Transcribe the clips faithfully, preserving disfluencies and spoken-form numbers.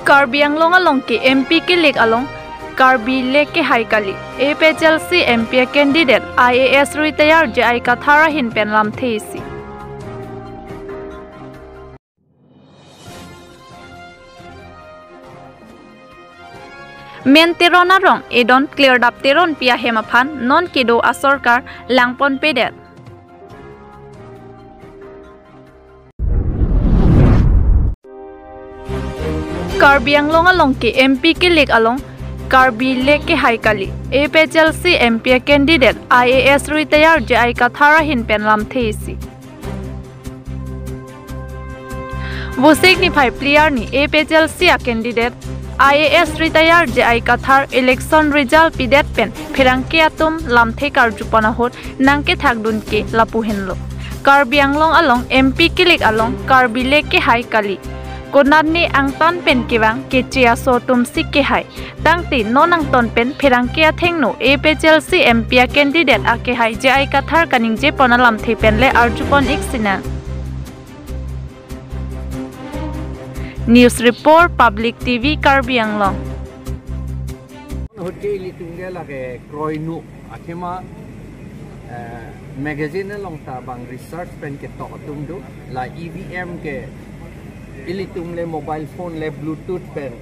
Karbi Anglong along ke M P kilik along Karbi le kehai kali. A P H L C M P a candidate I A S retire J I Kathar ahin pen lamthe isi. Men Teron arong edon Klerdap Teronpi ahem aphan non kedo asorkar langponpedet. Karbi Anglong along ke M P kilik along Karbi le kehai kali. A P H L C M P a candidate I A S retire J I Kathar ahin pen lamthe isi. Vosik niphai phli arni A P H L C a candidate I A S retire J I Kathar election result pidet pen pherangke atum lamthe karjupon ahut nangkethakdun ke lapu henlo. Karbi Anglong along M P kilik along Karbi le kehai kali. Konatne angtan pen kevang keche aso atumsi kehai. Tangte non angtan pen pherangke athengno A P H L C M P a candidate akehai J I Kathar kaningjepon alamthe pen le arjupon ik sinang. News report, Public T V Karbi Anglong. Ahut ke ilitum ke lake kroinu athema, eh, magazine along ta bang research pen ketok atum do, la E V M ke ilitum le mobile phone le Bluetooth pen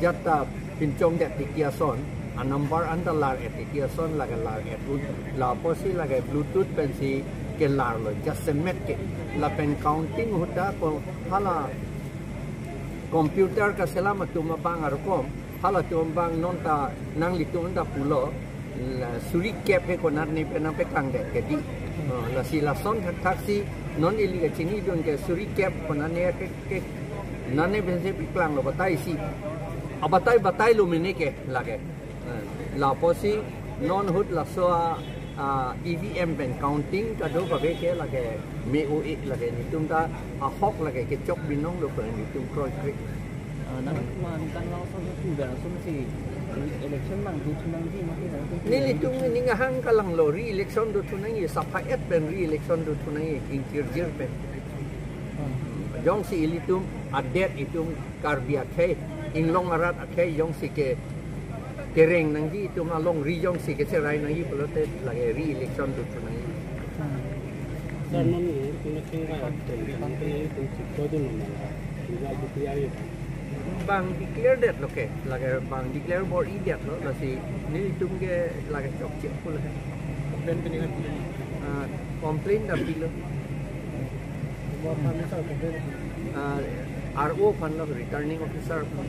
jat ta pinchongdet titi ason, a number anta lar-et titi ason lake lar-et un, lapusi lake Bluetooth pensi kelarlo, jasemet ke lapen counting ahut ta ko hala computer kaselam atum abang arokom, halatum abang non ta nanglitum ta pulo, la suri kep he konatne pen nangpeklangdet ke di. Oh, lasi lason thakthaksi non ili kachinidun ke suri kep konatne ke, ke nane pensi peklanglo batai si. Abatai batailo mene ke lake. Eh, lapusi non ahut laso a, a, E V M pen counting kado kave ke lake me-o-e lake netum ta ahok lake kechok binong lo pen netum kroikre. Ah, nang man kan langsung ke sudah langsung si election bang dothu nangji mati langsung. Nelitum ning ahang kalanglo re-election dothu nangji, sapha-et pen re-election dothu nangji, ingkirjir pen. Hmm. Jongsi ilitum adet itum Karbi akhei, inglong arat akhei jongsi ke kereng nangji itum alongri jongsi kecherai nangji pulote lake re-election dothu nangji. Sir, non ye kuna chingga ya, chingga ya, chingga ya, chingga ya. Bang declare detlo ke, lake bang declare bor-idetlo, lasi nelitum ke lake chokche pulo he. Complain pini kan? Ah, complain ta pilo. Bor kami sa complain. Ah, R O aphanlo, returning officer aphan.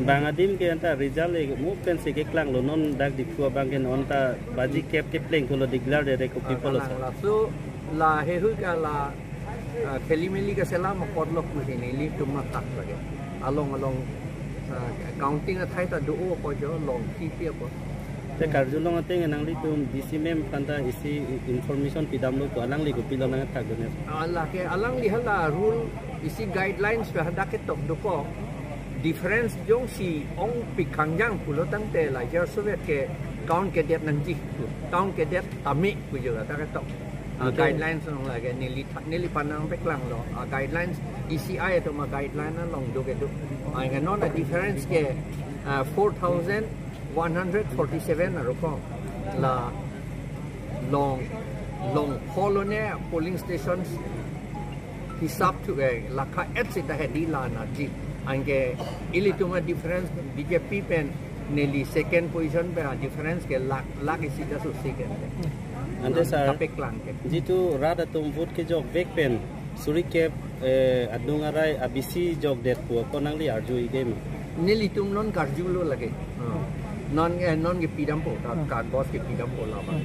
Bang adim ke anta result le mo pensi keklanglo, non dak Diphu abang ke non ta baji kep kepleng pulo declare det ko pi pulo sir. Ah, kalang laso la hehui ka la, ah, kheli meli kaselam apotlo pu hini ilitum mathak lake. Along along, ah, counting athai ta do-o apot jo long pi pi apot. Te karjulong ateng nanglitum D C ma'am aphanta isi information pidamlo ko, alangli kopilo nangthakdun? Lake alangli hala rule isi guidelines pen hadak ketok dokok. Difference jongsi ongpik kangjang pulo tangte la jarsovet ke count kedet nangji. Count kedet tame pu jo hadak ketok. Ah, okay. Guidelines along lake neli tha-, neliphan nangpeklanglo. Ah, guidelines E C I atum a guideline along do kedo. Ah, ingke non a difference ke, ah, four thousand one hundred forty-seven arokom. La long, long pholone polling stations hisap thu ke lakha-et sita hedi la nangji. Anke ilitum a difference B J P pen neli second position pen a difference ke lakh, lakh isi ta susi ke. Ante sir, kapeklang ke. Jitu rat atum vote kejokvek pen suri kep, eh, adung arai abisi jokdet pu ako nangli arju-ik ma? Nelitum non karjulo lake. Ah. Non, eh, non kepidampo, ta, hmm, kagos kepidampo labang.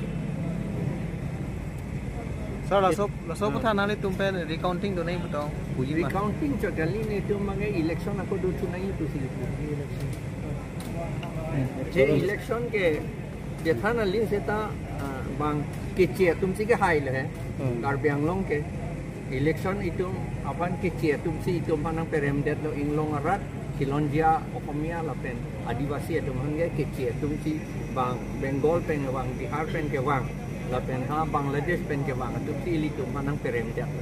Sir, laso, laso, ah, aputhak nanglitum pen recounting do nangji puthot puji ma? Recounting chot kali, netum abang ke election ako dothu nangji pusi. Election. Hmm. Je election ke Jethana ling seta, ah, bang keche atumsi kehailo he. Hmm. Karbi Anglong ke election itum aphan keche atumsi itum aphan nangperemdetlo, inglong arat, khilonjia, Okhomia lapen Adivasi atum aphan ke keche atumsi, bang Bengal pen kevang, Bihar pen kevang, lapen ha Bangladesh pen kevang atumsi ilitum aphan nangperemdetlo.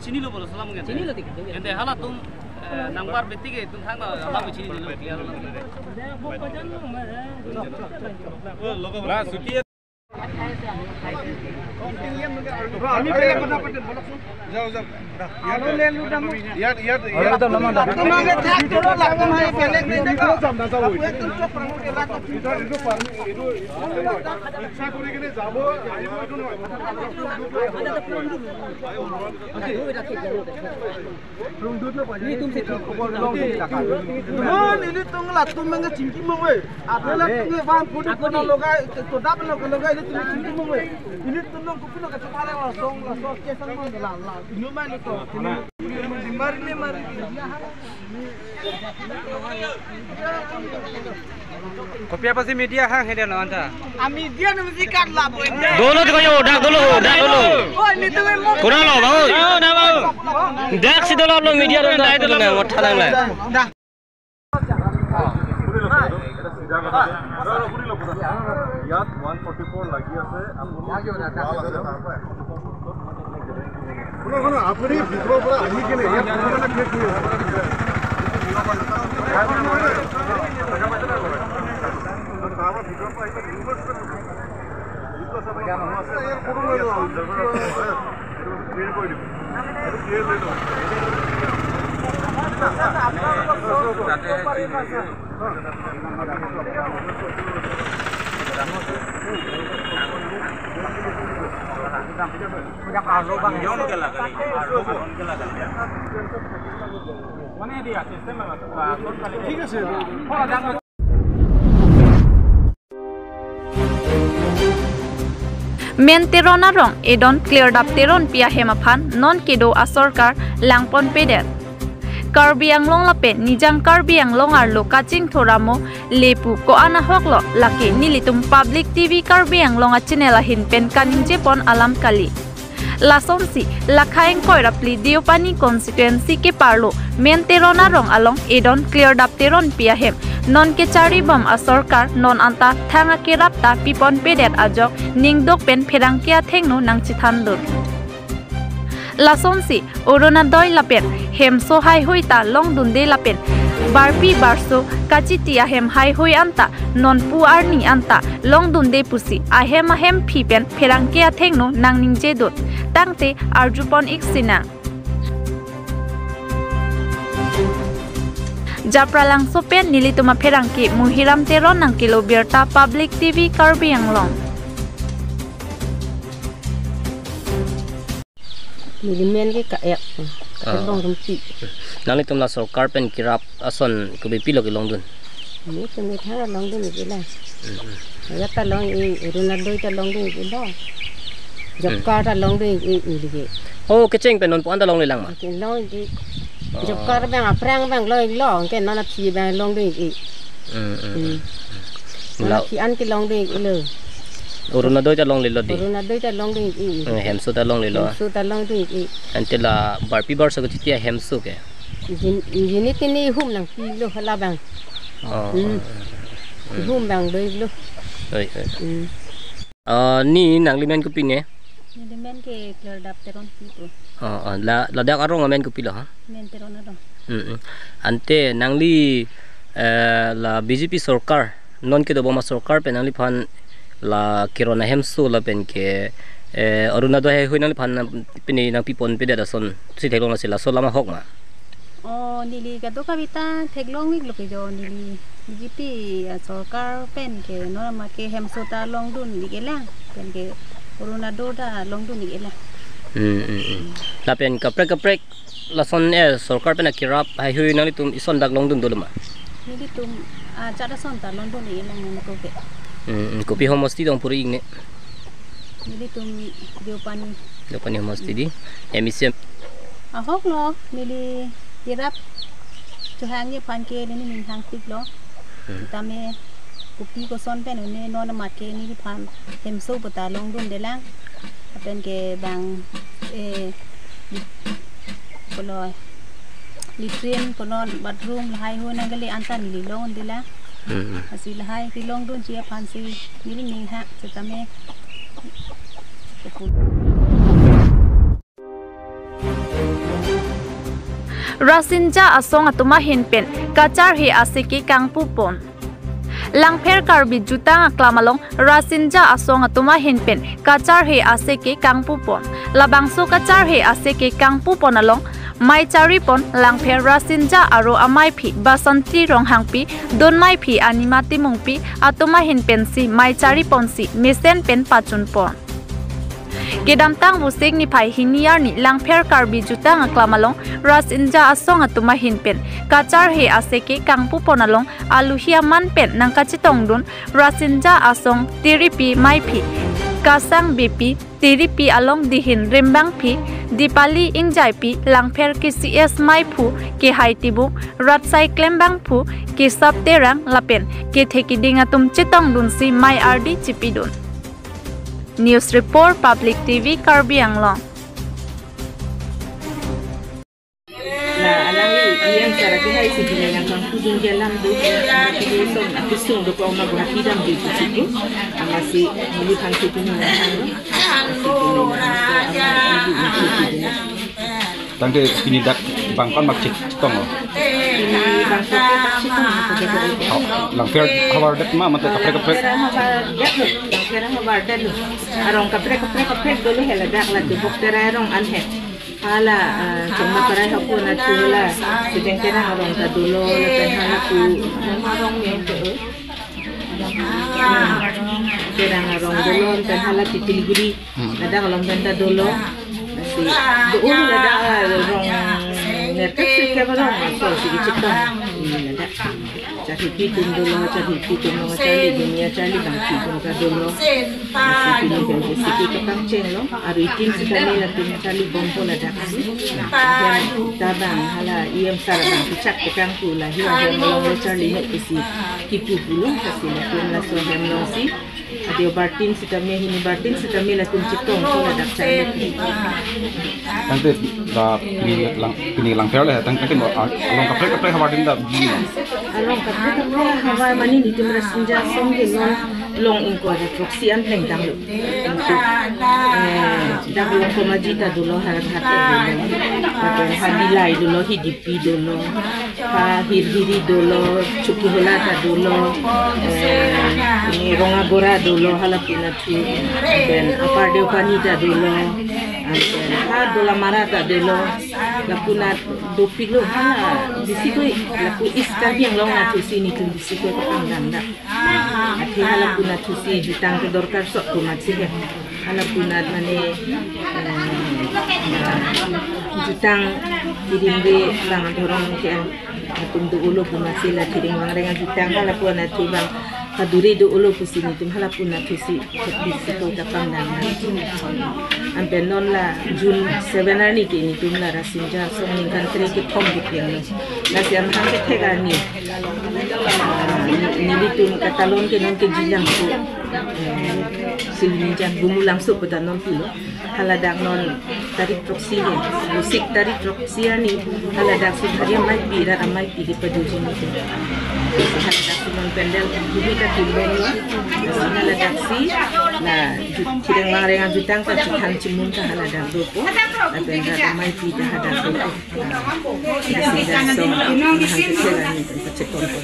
chinilo bolo salam ngen. Chinilo tik. Ente halatum, eh, nangbar betik ke tum thang na hala chinilo clear lo. Lah, suti. আমি বেলেগ কথা পাতিম, বলকচোন। যাও, যাও। ইয়াত, ইয়াত, ইয়াত। তোমাকে থাক, তোমার লাগতো নহয়, বেলেগ বেলেগ। যাম, নাযাব। এইটো, এইটো পাৰ্মি-, এইটো, এইটো ইচ্ছা কৰি কিনে যাব, আহিব, এইটো নহয়। Ini tum si tum. Mon, ilitum latum mangga chingki mong we. Ada latum ke bang kudu kona logai, toda pano ke logai ilitum chingki mong we. Ilitum nong kupi lo kacang hala lasong, lasong kesan mong la la. Ini mah ilitum. Mari ni mari. Kopi apotsi media hang hede no anta? A media no mesti kat la boy. Dolo to kayo, dak dolo, dak dolo. Oh, ini tuh memang. Kurang lo, bau. Dak si dolo lo media dolo, dak dolo, ngot thanang na. Dah. ইয়াত one forty four লাগি আছে, আপুনি ৱাল আছে, তাৰ পৰা এশ দুশ ফুট। শুনক, শুনক, আপুনি ভিতৰৰ পৰা আহি কিনে ইয়াত কোনো মানে শেষ হৈ আছে। তাৰ পৰা ভিতৰৰ পৰা আহিলে ৰিভাৰ্চ কৰি দিব। যিটো আছে, আপোনাৰ মানুহ আছে, ইয়াত কোনো লৈ লওক। ক্লিয়াৰ কৰি দিব। Men Teron arong edon Klerdap Teronpi ahem aphan non kedo asorkar langponpedet. Karbi Anglong lapen Nijang Karbi Anglong arlo kachingthur amo le pu ko-an ahoklo, lake nelitum Public T V Karbi Anglong a-channel ahin pen kaningjepon alam kali. Lasonsi, lakha ingkoi ra phli Deopani constituency keparlo Men Teron arong along edon Klerdap Teronpi ahem non kecharibom asorkar non anta thang akerap ta piponpedet ajok ningdok pen pherangke athengno nangchethandun. Lasonsi, Orunodoi lapen hemso haihui ta longdunde lapen barpi barso kachiti ahem haihui anta non pu arni anta longdunde pusi ahem ahemphi pen pherangke athengno nangningjedun. Tangte arjupon-ik sinang. Japralangso pen nelitum apherangke Muhiram Teron nangkelo birta Public T V Karbi Anglong. Neli men ke ka-ek. Ah. Long rumpi. Nanglitum la sorkar pen kerap ason kopi pilo kelongdun? Nelitum ni thang longdun-ik-elo. Hmm, hmm. Ayat ta long-ik, Orunodoi ta longdun-ik-elo. Job card ta longdun-ik-ik neli ke. Oh, kecheng pen non pu anta longlelang ma? Ke long-ik-ik. Oh. Job card abang aphrang abang long-iklo, ke non aphi abang longdun-ik-ik. Hmm, hmm, Hmm. hmm. Non La- aphi an ke longdun-ik-elo. Orunodoi ta longlelo dei. Orunodoi ta longdun-ik-ik. Hmm, hemso ta longlelo. Hemso ta longdun-ik-ik. Ante la barpi barso kachiti ahemso ke? Jin-, jini tini hum nangpilo halabang. Oh, Hmm. oh, oh. Hmm. Hum abang doilo. Oi, oi. Hmm. Ah, ni nangli men kopi ne? Neli men ke Klerdap Teronpi pu. Oh, oh. La, ladak arong amen kopilo ha? Men Teron arong. Mm, mm. Ante nangli, eh, la B J P sorkar, non kedobom asorkar pen nangliphan la Teron ahemso lapen ke, eh, Orunodoi haihui nangliphan nang, pini nangpiponpedet ason si theklong lasi laso alam ahok ma? Oh, neli kadokave ta theklong-iklo ke jo, neli B J P, ah, sorkar pen ke non amat ke hemso ta longdun-ik-elang, pen ke Orunodoi ta longdun-ik-elang. Hmm, hmm, hmm. Lapen kaprek kaprek lason, eh, sorkar pen akerap haihui nanglitum ison dak longdun dolo ma? Nelitum, ah, ajat ason ta longdun-ik-elang nangko ke. Hmm, hmm. Kopi homosti dong puri-ik ne? Nelitum Deopani. Deopani homosti dei. M E C. Ahoklo, neli kerap chohangji aphan ke neli ning hangpiklo. Hmm. Tame kopi koson pen un-e non amat ke neliphan hemso puta longdundelang. Lapen ke bang, eh, pulo latrine, pulo bathroom, lahaihui nangkele anta neli longdundelang. Hmm. Lasi lahai kelongdunji aphan si neli ning hang setame. Rasinja asong atum ahin pen kacharhe aseke kangpupon. Langpher Karbi Jutang Aklam along Rasinja asong atum ahin pen kacharhe aseke kangpupon. Labangso kacharhe aseke kangpupon along mei charipon Langpher Rasinja aro amaiphi Basanti Ronghangpi, donmaiphi Anima Timungpi atum ahin pensi mei chariponsi mesen pen pachunpon. Kedamtang Vosik niphai hini arni Langpher Karbi Jutang Aklam along Rasinja asong atum ahin pen kacharhe aseke kangpupon along aluhi aman pen nangkachetongdun Rasinja asong Tiripi maiphi Kasang Beypi, Tiripi along dihin rimbangpi Dipali Ingjaipi, Langpher K C S maiphu Kehai Tibuk, Ratsai klembangphu Kesap Terang lapen kethe keding atum chetongdunsi mei ardi chipidun. News Report, Public T V Karbi Anglong. La alangli iyang sara kehai si bini yang kangpu dun jalam do, kangpu dun son akisung do pa oma Guwahati dam di kuchiku. Amasi muli kangpu dun yang kangpu. Tangte pini dak bang kon mak chetong lo. Pini bang kon mak chetong lo. Oh, Langpher havar det ma mate kaprek kaprek. Langpher havar det lo. Langpher havar det lo. Arong kaprek kaprek kaprek dolo hela dak la tibok terai arong an he. Hala, ah, Chongma Karai hapu anatthu hala, Sejeng Terang arong ta dolo, lapen hala pu, arong yang ke, ah, Terang arong dolo, lapen hala Titiliguri, Hmm. ladak along pen ta dolo. Lasi, do-olo ladak, ah, rong nerkep sirkep arong, so, si kechetong. Hmm, ladak. Charli pi atum dolo, charli pi atum lo, charli dunia, charli bangpi atum ta dolo. Lasi pini pen ke siki kapangcheng lo, arui tin sitame latum charli bompo ladak si. Ahem ta bang hala E M sir bang kechak petang pu la hi ahem along lo charli ne pusi kipu pulo, lasi latum laso ahem along si. Adio bartin sitame, hini bartin sitame latum chetongpo ladak charli. Tangte la pini lang, pini lang pher le, tang, tangte mo, ah, along kaprek kaprek havar din da bi no. Along kaprek kaprek havar mane nitum Rasinja asong ke non long ingkoi ra throksi an plengtanglo. Ingkoi, eh, dak Longkomaji ta dolo, Howraghat ta dolo. Lapen ha Dillai dolo, Hidipi dolo. Ha Hirhiri dolo, Chokihola ta dolo, eh, ini Rongagora dolo, hala pu anatthu, lapen Upper Deopani ta dolo, lapen ha Dolamara ta dolo, lapu anat dopiklo, hala bisi koi, lapu East Karbi Anglong anatthu si nitum bisi koi kapangdam da. Athe hala pu anatthu si jutang kedorkar sok pu amat si ya. Hala pu anat mane, eh, jutang irimre bang adhorom ke-en atum do-olo pu amat si la Thireng Wangreng ajutang hala pu anatthu bang padure do-olo pusi nitum hala pu anatthu si bisi koi kapangdam. Anpen non la June seven arni ke nitum la Rasinja asong ningkan tre kethom kepeng lo. Lasi amahang kethek arni, ah, nelitum katalon ke non ke Jilangso, eh, Silonijan Bumulangso pu ta non pulo. Haladak non tarik throksi ke, Vosik tarik throksi arni, haladak si bhari ameipi, rat ameipi kepadoji nitum. Haladak si non pandal kebui ta kimbom lo. Haladak si, la, ju-, Thireng Wangreng ajutang ta chethan chemun ta haladak dopo. Lapen rat ameipi ta hadak dopo. Lasi dak so, amahang kethek arni pen kachetongpo.